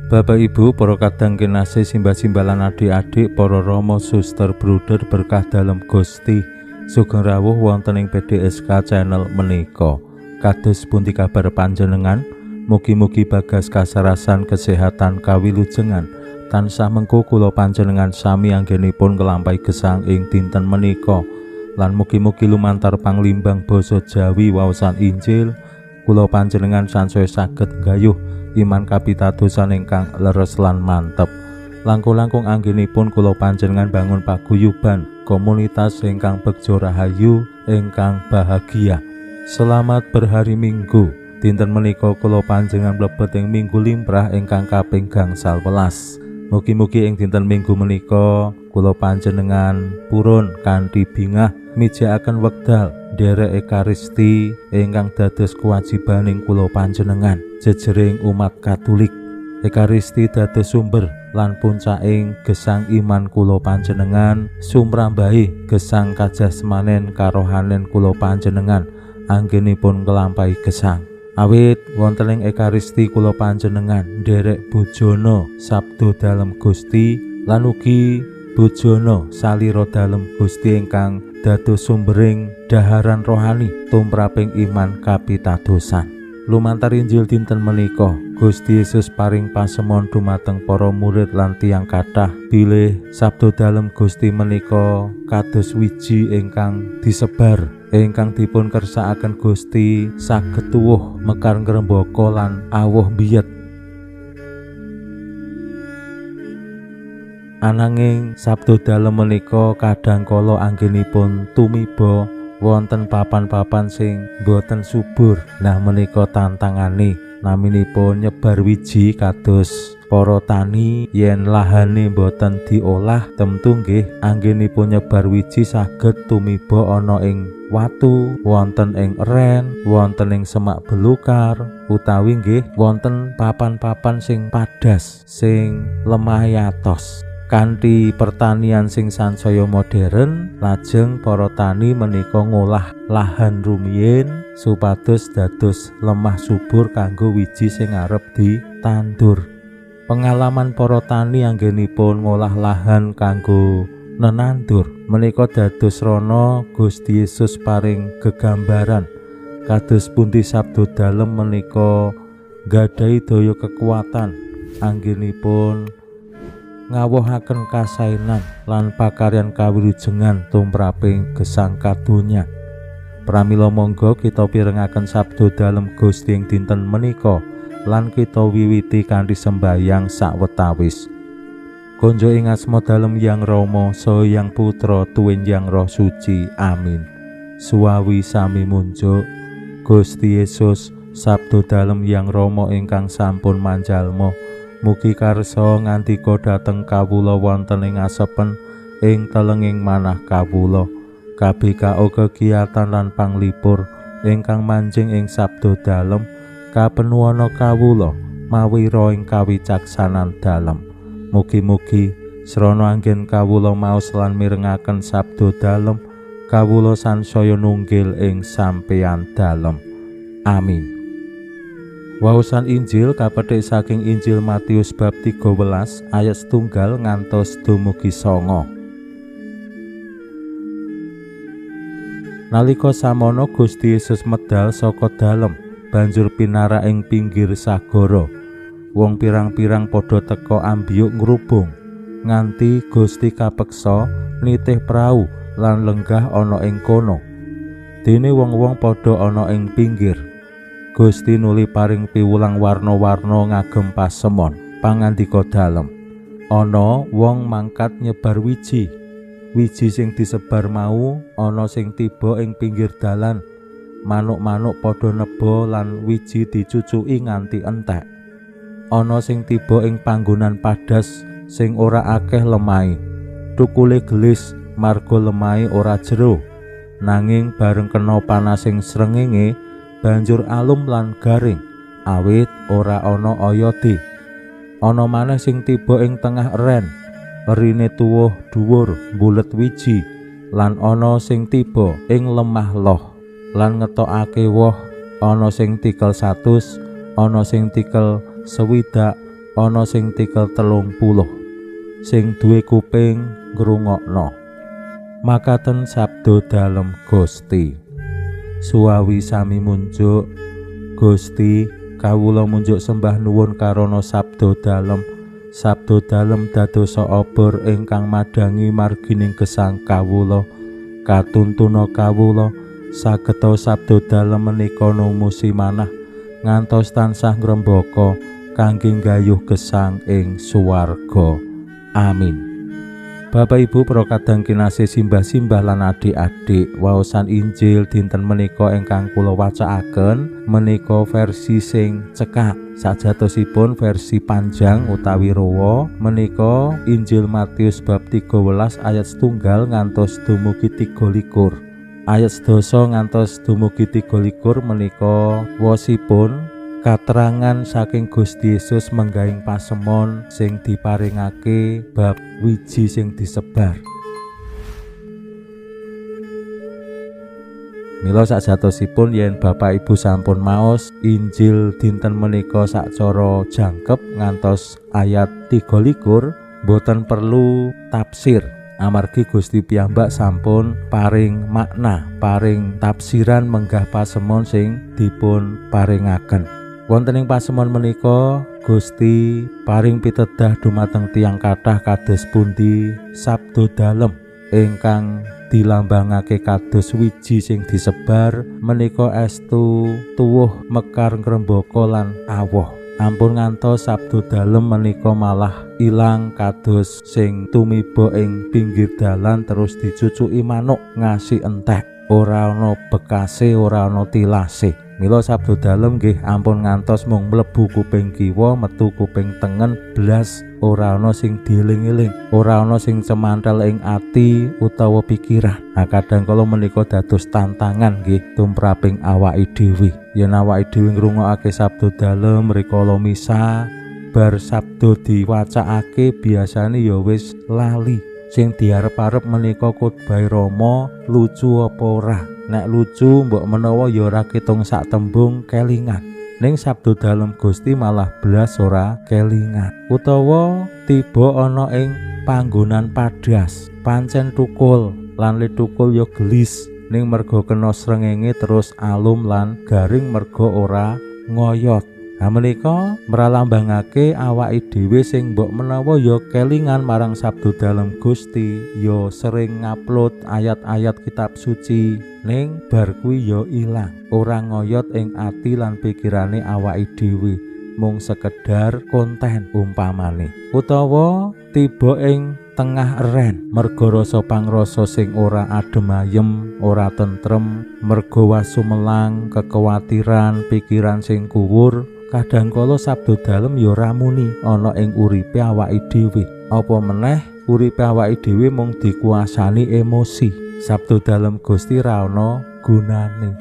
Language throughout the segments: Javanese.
Bapak Ibu, para kadang kinasih, simbah-simbah lan adik-adik, para rama, suster, bruder berkah dalem Gusti, sugeng rawuh wonten ing PDSK channel menika. Kados pundi kabar panjenengan? Mugi-mugi bagas kasarasan kesehatan kawilujengan tansah mengko kula panjenengan sami anggenipun nglampahi gesang ing dinten menika. Lan mugi-mugi lumantar panglimbang basa Jawi waosan Injil kula panjenengan sansaya saged nggayuh iman kapitadosan ingkang leres lan mantep. Langkung-langkung anggenipun kula panjenengan bangun paguyuban komunitas ingkang begja rahayu ingkang bahagia. Selamat berhari Minggu. Dinten menika kula panjenengan mlebet ing Minggu Limrah ingkang kaping 15. Mugi-mugi ing dinten Minggu menika kula panjenengan purun kanthi bingah mijakaken wekdal nderek Ekaristi ingkang dados kewajibaning kula panjenengan jejering umat Katolik. Ekaristi dados sumber lan puncaking gesang iman kula panjenengan, sumrambahi gesang kajasmanen karohanen kula panjenengan anggenipun nglampahi gesang. Awit wonten ing Ekaristi kula panjenengan nderek bojona sabda dalem Gusti lan ugi bojona salira dalem Gusti ingkang dados sumbering daharan rohani tumraping iman kapitadosan. Lumantar Injil dinten menika, Gusti Yesus paring pasemon dumateng para murid lan tiyang kathah bilih sabda dalem Gusti menika kados wiji ingkang disebar ingkang dipun kersakaken Gusti saged tuwuh mekar ngrembaka lan awuh biyet. Ananging sabda dalem menika kadhangkala anggenipun tumiba wonten papan-papan sing boten subur. Nah menika tantangane, naminipun nyebar wiji kados para tani yen lahane boten diolah tentu nggih anggenipun nyebar wiji saged tumiba ana ing watu, wonten ing eren, wonten ing semak belukar, utawi nggih wonten papan-papan sing padas, sing lemah atos. Kanthi pertanian sing sansaya modern, lajeng para tani menika ngolah lahan rumiyin supados dados lemah subur kanggo wiji sing arep ditandur. Pengalaman para tani anggenipun ngolah lahan kanggo nenandur menika dados rana Gusti Yesus paring gegambaran kados pundi sabda dalem menika nggadahi daya kekuatan anggenipun ngawohaken kasainan lan pakaryan kawilujengan tumraping gesang kadonya. Pramila monggo kita pirengaken sabda dalem Gusti ing dinten menika lan kita wiwiti kanthi sembayang sawetawis. Konjo ing asma dalem Yang Rama saha Yang Putra tuwin Yang Roh Suci. Amin. Suwawi sami munjuk Gusti Yesus sabda dalem Yang Rama ingkang sampun manjalma, mugi karsa ngandika dhateng kawula wonten ing asepen ing telenging manah kawula. KBKO kegiatan lan panglipur ingkang manjing ing sabda dalem kapenuwana kawula mawira ing kawicaksanan dalem. Mugi-mugi srana anggen kawula maos lan mirengaken sabda dalem kawula sansaya nunggil ing sampeyan dalem. Amin. Waosan Injil kapethik saking Injil Matius bab 13 ayat 1 ngantos dumugi 9. Nalika samono Gusti Yesus medal saka dalem banjur pinarak ing pinggir sagara. Wong pirang-pirang padha teka ambiyuk ngrubung nganti Gusti kapeksa nitih prau lan lenggah ana ing kono. Dene wong-wong padha ana ing pinggir. Gusti nuli paring piwulang warna-warna ngagem pasemon pangandika dalem. Ana wong mangkat nyebar wiji. Wiji sing disebar mau ana sing tiba ing pinggir dalan. Manuk-manuk padha neba lan wiji dicucuki nganti entek. Ana sing tiba ing panggonan padas sing ora akeh lemahe. Tukule gelis marga lemahe ora jero. Nanging bareng kena panasing srengenge banjur alum lan garing, awit ora ana oyote. Ana maneh sing tiba ing tengah eren, erine tuwuh dhuwur mbulet wiji, lan ana sing tiba ing lemah loh lan ngetokake woh. Ana sing tikel 100, ana sing tikel 60, ana sing tikel 30. Sing duwe kuping ngrungokno. Makaten sabda dalem Gusti. Suwawi sami munjuk Gusti, kawula munjuk sembah nuwun karana sabda dalem. Sabda dalem dadosa obor ingkang madhangi margining gesang kawula. Katuntuna kawula sageta sabda dalem menika numusi manah ngantos tansah ngrembaka kangge nggayuh gesang ing swarga. Amin. Bapak Ibu para kadang kinasih, simbah-simbah lan adik-adik, waosan Injil dinten menika ingkang kula wacakaken menika versi sing cekak. Sajatosipun versi panjang utawi rawa menika Injil Matius bab 13 ayat 1 ngantos dumugi 23. Ayat 10 ngantos dumugi 23 menika wosipun katerangan saking Gusti Yesus menggahing pasemon sing diparingake bab wiji sing disebar. Mila sajatosipun yen Bapak Ibu sampun maos Injil dinten menika sacara jangkep ngantos ayat 23, boten perlu tafsir, amargi Gusti piyambak sampun paring makna, paring tafsiran menggah pasemon sing dipun paringaken. Wonten ing pasemon menika Gusti paring pitedah dumateng tiyang kathah kados pundi sabda dalem ingkang dilambangake kados wiji sing disebar menika estu tuwuh mekar ngrembaka lan awoh. Ampun ngantos sabda dalem menika malah ilang kados sing tumiba ing pinggir dalan terus dicucuki manuk ngasi entek, ora ana bekase, ora ana tilase. Mila sabda dalem nggih ampun ngantos mung mlebu kuping kiwa metu kuping tengen blas, ora ana sing dieling-eling, ora ana sing cemantel ing ati utawa pikiran. Nah, kadang kala menika dados tantangan nggih tumraping awake dhewe. Yen awake dhewe ngrungokake sabda dalem rikala misa, bar sabda diwacakake biasane ya wis lali. Sing diarep-arep menika khotbah Rama lucu apa ora. Nek lucu mbok menawa ya ora ketung sak tembung kelingan. Ning sabda dalem Gusti malah blas ora kelingan. Utawa tiba ana ing panggonan padas, pancen tukul lan le tukul ya gelis, ning merga kena srengenge terus alum lan garing merga ora ngoyot. Ha menika mralambangake awake dhewe sing mbok menawa ya kelingan marang sabda dalem Gusti, ya sering ngupload ayat-ayat kitab suci, ning bar kuwi ya ilang, ora ngoyot ing ati lan pikirane awake dhewe, mung sekedar konten umpamane. Utawa tiba ing tengah eren merga rasa pangrasa sing ora adem ayem, ora tentrem, merga wasumelang, kekhawatiran, pikiran sing kuwur. Kadang kala sabda dalem ya ora muni ana ing uripe awake dhewe. Apa meneh uripe awake dhewe mung dikuasani emosi. Sabda dalem Gusti ra ana gunane.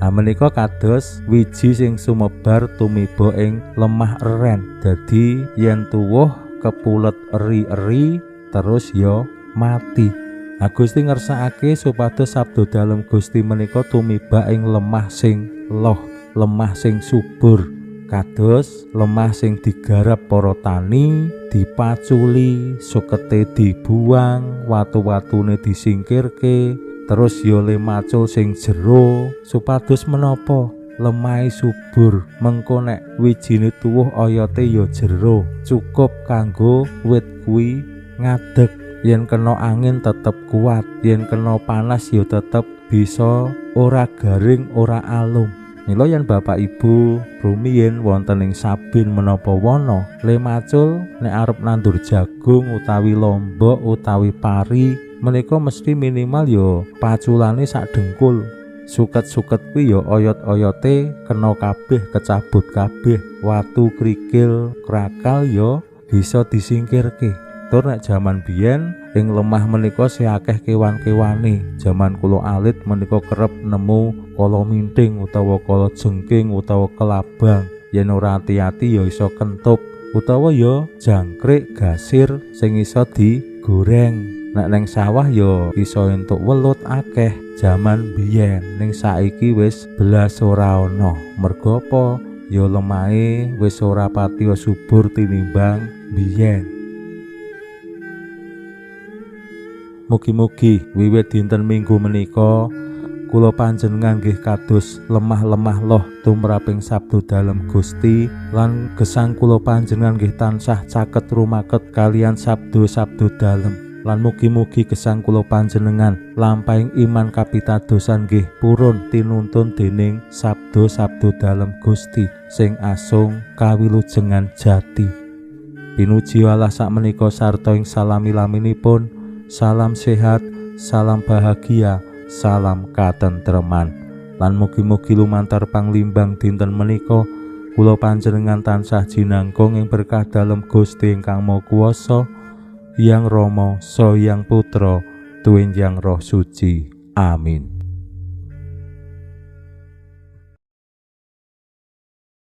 Menika kados wiji sing sumebar tumiba ing lemah eren. Dadi yen tuwuh kepulet eri-eri terus ya mati. Gusti ngersakake supados sabda dalem Gusti menika tumiba ing lemah sing loh, lemah sing subur, kados lemah sing digarap para tani, dipaculi, sukete dibuang, watu-watune disingkirke, terus ya le macul sing jero supados menapa lemahe subur. Mengko nek wijine tuwuh oyote ya jero, cukup kanggo wit kuwi ngadeg. Yen kena angin tetep kuat, yen kena panas ya tetep bisa ora garing, ora alum. Mila yen Bapak Ibu rumiyin wonten ing sabin menapa wana, le macul nek arep nandur jagung utawi lombok utawi pari menika mesti minimal ya paculane sak dengkul. Suket-suket kuwi ya oyot-oyote kena kabeh, kecabut kabeh, watu krikil krakal ya bisa disingkirke. Tur nek jaman biyen ing lemah menika sih akeh kewan-kewane. Jaman kula alit menika kerep nemu kala minting utawa kala jengking utawa kelabang. Yen ora ati-ati ya iso kentup utawa ya jangkrik gasir sing iso digoreng. Nek neng sawah ya iso entuk welut akeh jaman biyen. Ning saiki wis belas ora ana. Mergo apa? Ya lemahe wis ora patiya subur tinimbang biyen. Mugi-mugi wiwit dinten Minggu menika kula panjenengan nggih kados lemah-lemah loh tumraping sabda dalem Gusti lan gesang kula panjenengan nggih tansah caket rumaket kalian sabda-sabda dalem. Lan mugi-mugi gesang kula panjenengan lampahing iman kapitadosan nggih purun tinuntun dening sabda-sabda dalem Gusti sing asung kawilujengan jati. Pinuji Allah sakmenika sarta ing salami-laminipun. Salam sehat, salam bahagia, salam katentreman. Lan mugi-mugi lumantar panglimbang dinten menika kula panjenengan tansah jinangkung ing berkah dalem Gusti ingkang Maha Kuwasa, Hyang Rama, Saha Hyang Putra, tuwin Hyang Roh Suci. Amin.